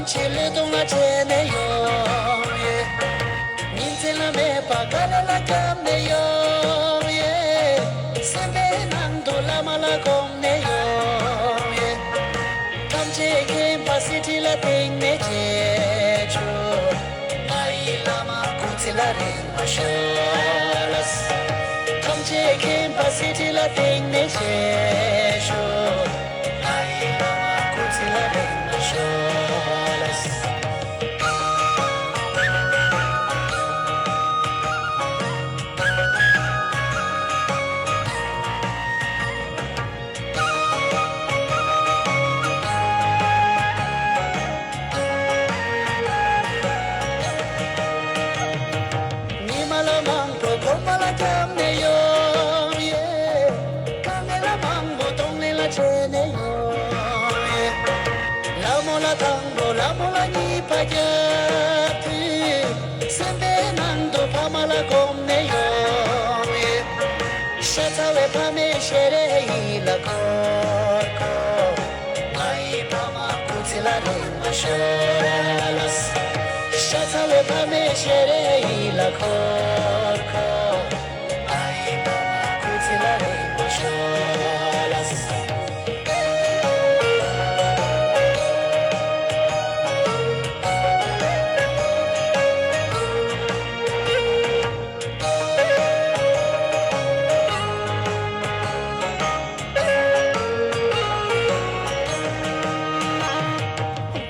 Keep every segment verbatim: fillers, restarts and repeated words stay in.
ཕྱི་ལུས་གདུང་ལ་དྲན་ནས་ཡོང་ཡེ། ཉིན་མཚན་ལ་མེད་པ་ག་ལ་ལ་བསྐྱབས་ནས་ཡོང་ཡེ། སེམས་པའི་ནང་དུ་བླ་མ་ལ་བསྒོམས་ནས་ཡོང་ཡེ། ཐམས་ཅད་མཁྱེན་པ་གསེར་ཁྲི་ལ་བརྟེན་ནས་རྗེས་ཆོག་ང་ཡི་བླ་མ་སྐུ་ཚེ་ལ་རིང་བ་ཤོག་ལགས། ཐམས་ཅད་མཁྱེན་པ་གསེར་ཁྲི་ལ་བརྟེན་ནས་རྗེས་ཆོག་ང་ཡི་བླ་མ་སྐུ་ཚེ་ལ་རིང་བ་ཤོག་ལགས། ཉི་མ་ལ་མང་པོ་གོམ་པ་ལ་བརྒྱབ་ནས་ཡོང་ཡེ། དཀའ་ངལ་ལ་མང་པོ་གདོང་ལེན་ལ་བྱས་ནས་ཡོང་ཡེ། ལ་མོ་ལ་དང་པོ་ལ་མོ་ལ་གཉིས་པ་བརྒྱབ་དུས། སེམས་པའི་ནང་དུ་ཕ་མ་ལ་བསྒོམས་ནས་ཡོང་ཡེ། ཤ་ཚ་བའི་ཕ་མའི་ཞལ་རས་ཡིད་ལ་འཁོར་འཁོར། ང་ཡི་ཕ་མ་སྐུ་ཚེ་ལ་རིང་བ་ཤོག་ལགས། ཤ་ཚ་བའི་ཕ་མའི་ཞལ་རས་ཡིད་ལ་འཁོར་འཁོར། ང་ཡི་ཕ་མ་སྐུ་ཚེ་ལ་རིང་བ་ཤོག་ལགས།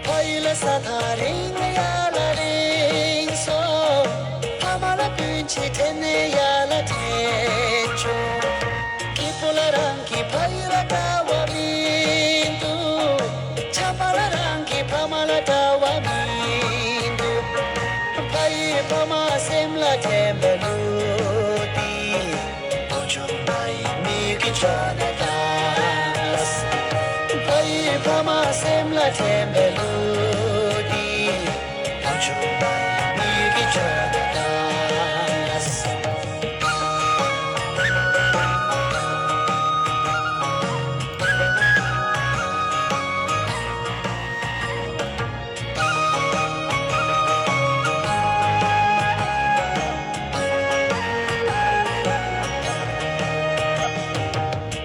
ཕ་ཡུལ་ས་ཐག་རིང་ཡ་ལ་རིང་སོང་། ཕ་མ་ལ་སྤུན་མཆེད་དྲན་ནས་ཡ་ལ་དྲན་བྱུང་། སྐྱིད་པོ་ལ་རང་གི་ཕ་ཡུལ་ལ་འདྲ་བ་མི་འདུག་ཆམ་པ་ལ་རང་གི་ཕ་མ་ལ་འདྲ་བ་མི་འདུག་ཕ་ཡུལ་ཕ་མ་སེམས་ལ་དྲན་པའི་གླུ་འདི། བུ་ཆུང་ང་ཡི་མིག་གི་མཆོད་པ་དང་། ཕ་ཡུལ་ཕ་མ་སེམས་ལ་དྲན་པའི་གླུ་འདི། བུ་ཆུང་ང་ཡི་མིག་གི་མཆོད་པ་དང་།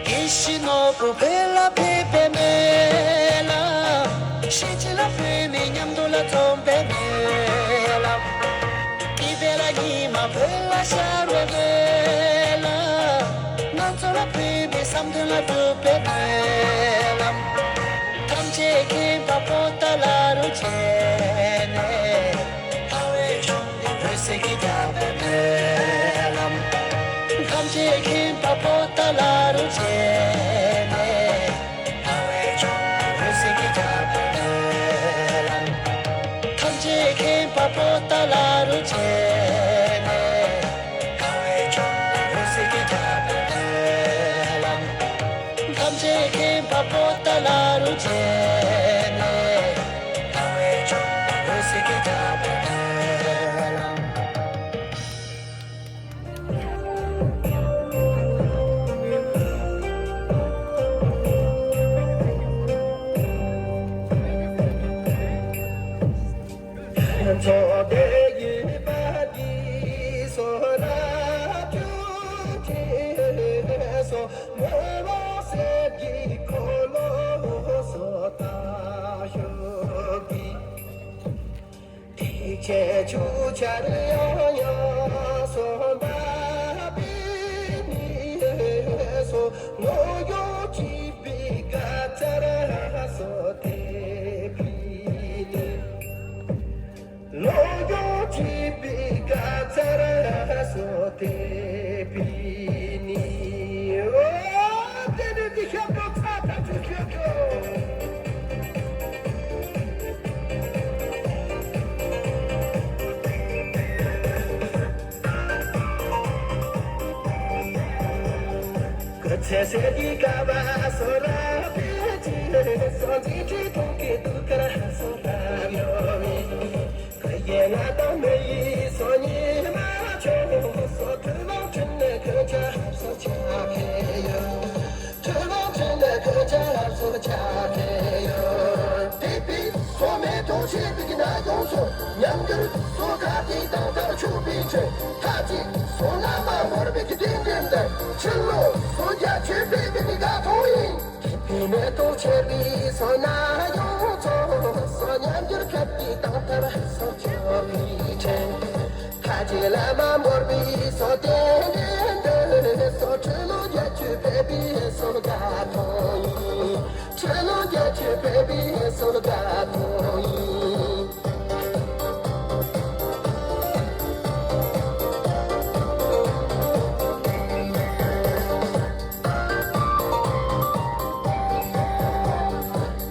དགེ་བཤེས་ནོར་བུ་བོད་ལ་ཕེབས་པའི་སྨོན་ལམ། ཤེས་བྱ་ལ་བོད་མི་མཉམ་དུ་ལ་འཛོམས་པའི་སྨོན་ལམ། སྐྱིད་པའི་ལ་ཉི་མ་བོད་ལ་ཤར་བའི་སྨོན་ལམ། ང་ཚོ་ལ་བོད་མི་བསམ་དོན་ལ་འགྲུབ་པའི་སྨོན་ལམ། ཐམས་ཅད་མཁྱེན་པ་པོ་ཏཱ་ལ་རུ་བྱས་ནས། ལྟ་བའི་ལྗོངས་འདི་འོད་ཟེར་གྱིས་ཁྱབ་པའི་སྨོན་ལམ། ཐམས་ཅད་མཁྱེན་པ་པོ་ཏཱ་ལ་རུ་བྱས་ནས། ལྟ་བའི་ལྗོངས་འདི་འོད་ཟེར་གྱིས་ཁྱབ་པའི་སྨོན་ལམ། ཐམས་ཅད་མཁྱེན་པ་པོ་ཏཱ་ལ་རུ་བྱས་ནས། ལྟ་བའི་ལྗོངས་འདི་འོད་ཟེར་གྱིས་ཁྱབ་པའི་སྨོན་ལམ། ཐམས་ཅད་མཁྱེན་པ་པོ་ཏཱ་ལ་རུ་བྱས་ནས། ལྟ་བའི་ལྗོངས་འདི་འོད་ཟེར་གྱིས་ཁྱབ་པའི་སྨོན་ལམ། ཚོགས་སྡེ་ཡིན་པ་འདི་སོ་ན་ཆུ་ཆེ་སོ། མོ་ལོ་སེར་གྱི་འཁོར་ལོ་སོ་ད་ཤོག་གི། དེ་ཆེ་ཆུ་ཆར་ཡང་ཡང་སོ་འདའ་པའི་ནི་སོ། ངོ་ཡོ་ཅི་པི་ག་ཚར་སོ་དེ་པི་ནི། ལོ་ཡོ་ཅི་པི་ག་ཚར་སོ་དེ་པི་ནི། ཨོ། དེ་ནི་འདི་ཤོག་གོ་ཚ་ཐག་ཆུ་ཤོག་གོ། ཀུ་ཚེ་སེ་འདི་ཀ་བ་སོ་ར་པེ་ཅི་སོ་འདི་ཅི་ཐུང་ཀི་དུ་ཀ་ར་སོ་ར་ཡོ་མི། ཀ་ཡེ་ང་དང་མེ་ཡི་སོ་ཉི་མ་ཆོ་སོ་ཐུ་ལོ་ཁྲིན་ནེ་ཁ་ཆ་སོ་ཆ་ཁེ་ཡོ། ཐུ་ལོ་ཁྲིན་ནེ་ཁ་ཆ་སོ་ཆ་ཁེ་ཡོ། ཏི་པི་སོ་མེ་ཐོ་ བྱེད་པའི་གི་ན་ཡོངས་སུ་ཉམས་འགྱུར་སོ་ག་དེ་དང་ཐར་ཆུག་པའི་ཕྱིར། མཐའ་གཅིག་སོ་བླ་མ་མོར་པའི་གི་རྟེན་འབྲེལ་ལྟར། ཕྱིར་ལོག་སོ་རྒྱ་ཆོས་འཕེལ་པའི་གི་དགའ་སྟོན་ཡིན། ཁྱད་པའི་མེ་ཏོག་ཆེ་བའི་སོ་ན་ཡོངས་སུ་སོ་ཉམས་འགྱུར་ཁྱབ་ཀྱི་དང་ཐར་སོ་ཆུག་པའི་ཕྱིར། མཐའ་གཅིག་བླ་མ་མོར་པའི་སོ་རྟེན་འབྲེལ་ལྟར། སོ་ཕྱིར་ལོག་རྒྱ་ཆོས་འཕེལ་པའི་སོ་དགའ་སྟོན་ཡིན། ཕྱི་ནང་རྒྱ་ཆོས་འཕེལ་པའི་སོ་དགའ་སྟོན་ཡིན།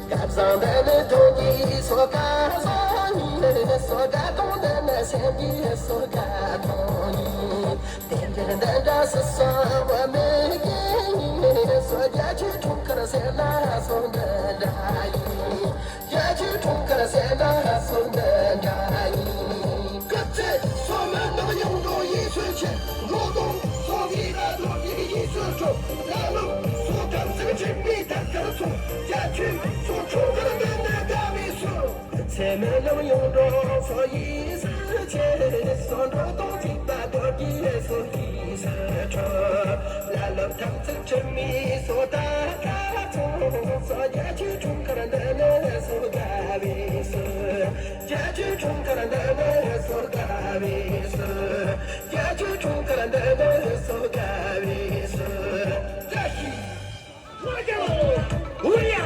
སྐལ་བཟང་འདི་ནི་དོན་གྱི་སོ་སྐལ་བཟང་ཡིན། སོ་དགའ་སྟོན་འདི་ནི་སེམས་ཀྱི་སོ་དགའ་སྟོན་ཡིན། རྟེན་འབྲེལ་འདི་འདྲ་སུ་གསུངས་པ་མེད་ཀྱི་ཡིན། སོ་རྒྱ་ཆོས་འཁྲུངས་སྐར་ཟེར་ན་སོ་འདི་འདྲ་ཡིན། རྒྱ་ཆོས་འཁྲུངས་སྐར་ཟེར་ན་སོ་འདི་འདྲ་ཡིན། སྐབས་ཚེ་སོ་མ་ནག་ཡོངས་འགྲོ་ཡིད་སུ་ཆེ། འགྲོ་དོན་སོ་གི་ར་དོ་དེ་ཡིད་སུ་འཕྲོ། ལ་ལུ་སོ་ཁམས་སུ་ཆེ་མི་ཐར་སྐར་སོ། རྒྱ་ཆོས་སོ་འཁྲུངས་སྐར་འདི་ནི་དགའ་བའི་སོ། ཚེ་མི་ལམ་ཡོངས་འགྲོ་སོ་ཡིད་སུ་ཆེ། སོ་འགྲོ་དོན་གཅིག་པ་རྡོ་རྗེ་སོ་ཡིད་སུ་འཕྲོ། ལ་ལུ་ཐམས་ཅད་ཁྲིད་མི་སོ་ད་ཀ་ཚོ། སོ་རྒྱ་ཆོས་འཁྲུངས་སྐར་འདི་ནི་སོ་དགའ་བའི་སོ། རྒྱ་ཆོས་འཁྲུངས་སྐར་འདི་ནི་སོ་དགའ་བའི་སོ། རྒྱ་ཆོས་འཁྲུངས་སྐར་འདི་ནི་སོ་དགའ་བའི་སོ། བཀྲ་ཤིས་ལྷ་རྒྱལ་ལོ། ཧུ་ཡ།